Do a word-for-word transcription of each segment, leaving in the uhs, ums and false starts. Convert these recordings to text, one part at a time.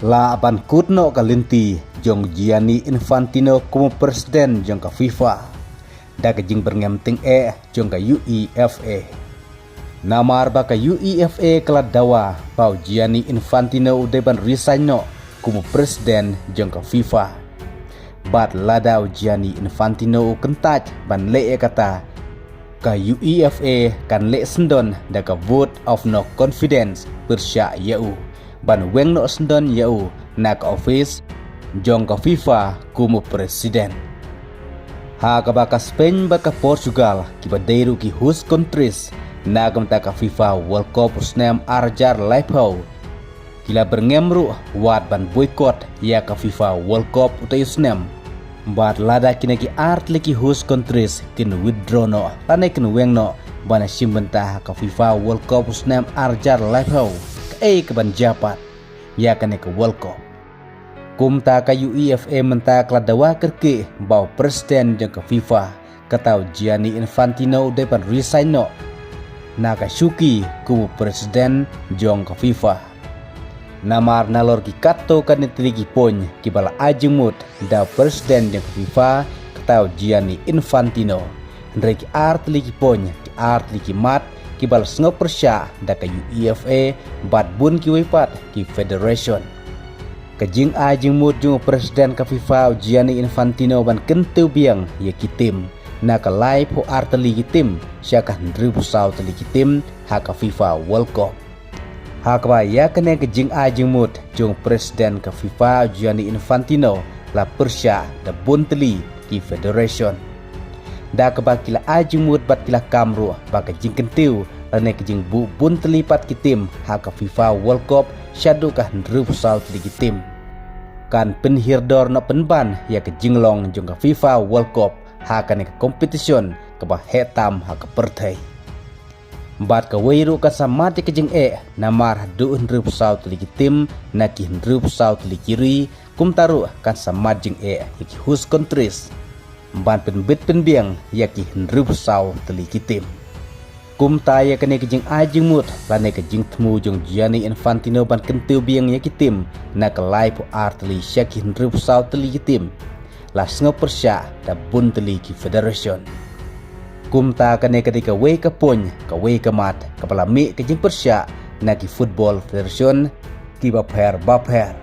La ban kut noh ka lynti jong Gianni Infantino kum u president jong ka FIFA da ka jingbyrngem tyngeh jong ka UEFA. Namar ba ka UEFA ka la dawa ba u Gianni Infantino u dei ban resign noh kum u president jong ka FIFA. Bad lada u Gianni Infantino u kyntait ban leh ïa kata, ka UEFA kan leh syndon da ka vote of no confidence pyrshah ïa u, ban weng noh syndon ïa u na ka office jong ka FIFA kum u president. Ha kaba ka Spain bad ka Portugal kiba dei ruh ki host countries na ka mynta ka FIFA World Cup u snem ar hajar laiphew, ki la byrngem ruh wat ban boycott ïa ka FIFA World Cup utai u snem. Bad lada kine ki artylli ki host countries kin withdraw noh lane kin weng noh ban ïashim bynta ha ka FIFA World Cup u snem ar hajar laiphew, kaei kaban jia pat ïa kane ka World Cup? Kumta ka UEFA mynta ka la dawa kyrkieh ba u president jong ka FIFA, kata u Gianni Infantino u dei ban resign noh na ka shuki kum u president jong ka FIFA. Namar nalor ki katto katne tylli ki point kiba la ai jingmut da u president jong ka FIFA, kata u Gianni Infantino. Hynrei ki artylli ki point, ki artylli ki mat kiba la sngewpyrshah da ka UEFA bad bun kiwei pat ki federation. Ka jingai jingmut jong u president ka FIFA u Gianni Infantino ban kyntiew biang ïa ki team na ka laiphew ar tylli ki team sha ka hynriewphew saw tylli ki team ha ka FIFA World Cup. Ha kaba ïa kane ka jingai jingmut jong u president ka FIFA u Gianni Infantino la pyrshah da bun tylli ki federation. Da kaba ki la ai jingmut bad ki la kam ruh ba ka jingkyntiew lane ka jingbuh bun tylli pat ki team ha ka FIFA World Cup shaduh ka hynriewphew saw tylli ki team kan pynhiar dor noh pynban ïa ka jinglong jong ka FIFA World Cup ha kane ka competition kaba heh tam ha ka pyrthei. Bad kawei ruh kan sa mad ïa ka jingeh namar haduh hynriewphew saw tylli ki team na ki hynriewphew saw tylli ki ri, kumta ruh kan sa mad jingeh ïa ki host countries ban pynbit pynbiang ïa ki hynriewphew saw tylli ki team. Kumta ïa kane ka jingai jingmut lane ka jingthmu jong u Gianni Infantino ban kyntiew biang ïa ki team na ka laiphew ar tylli sha ki hynriewphew saw tylli ki team la sngewpyrshah da bun tylli ki federation. Kumta kane ka dei kawei ka point, kawei ka mat kaba la mih ka jingpyrshah na ki football federation kiba pher bapher.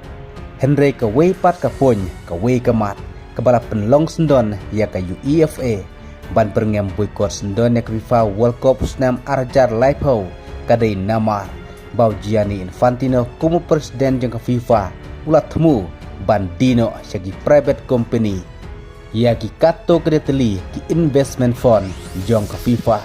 Hynrei kawei pat ka point, kawei ka mat kaba la pynlong syndon ïa ka UEFA ban byrngem boycott syndon ïa ka FIFA World Cup snem ar hajar laiphew ka dei namar ba u Gianni Infantino kum u president jong ka FIFA u la thmu ban die noh sha ki private company ïa ki katto katne tylli ki investment fund jong ka FIFA.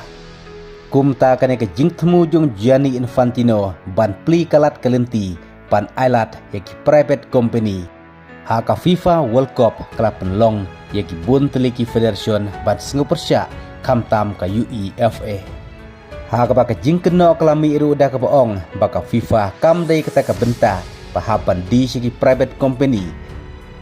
Kumta kane ka jingthmu jong u Gianni Infantino ban plie ka lad ka lynti ban ailad ïa ki private company ha ka FIFA World Cup ka la pynlong ïa ki bun tylli ki federation ban sngewpyrshah khamtam ka UEFA. Ha kaba ka jingkynnoh ka la mih ruh da kaba ong ba ka FIFA kam dei kata ka bynta ba hap ban die sha ki private company.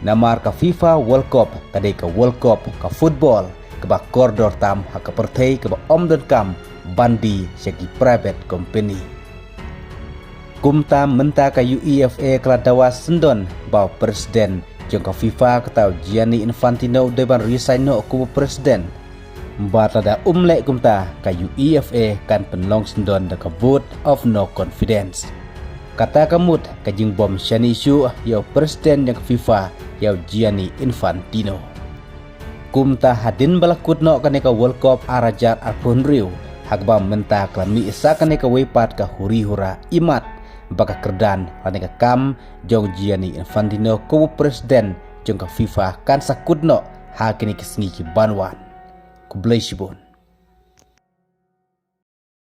Namar ka FIFA World Cup ka dei ka World Cup ka football kaba kordor tam ha ka pyrthei kaba ym donkam ban die sha ki private company. Kumta mynta ka UEFA ka la dawa syndon ba u president jong ka FIFA kata u Gianni Infantino u dei ban resign noh kum u president. Bad lada um leh kumta ka UEFA kan pynlong syndon da ka vote of no confidence. Kata ka mut ka jingbym shaniah shuh ïa u president jong ka FIFA ïa u Gianni Infantino. Kumta hadien ba la kut noh kane ka World Cup ar hajar arphew hynriew ha kaba mynta ka la mih sa kane kawei pat ka huri hura imat ba ka kyrdan lane ka kam jong u Gianni Infantino kum u president jong ka FIFA kan sa kut noh ha kine ki sngi ki ban wan. Khublei shibun.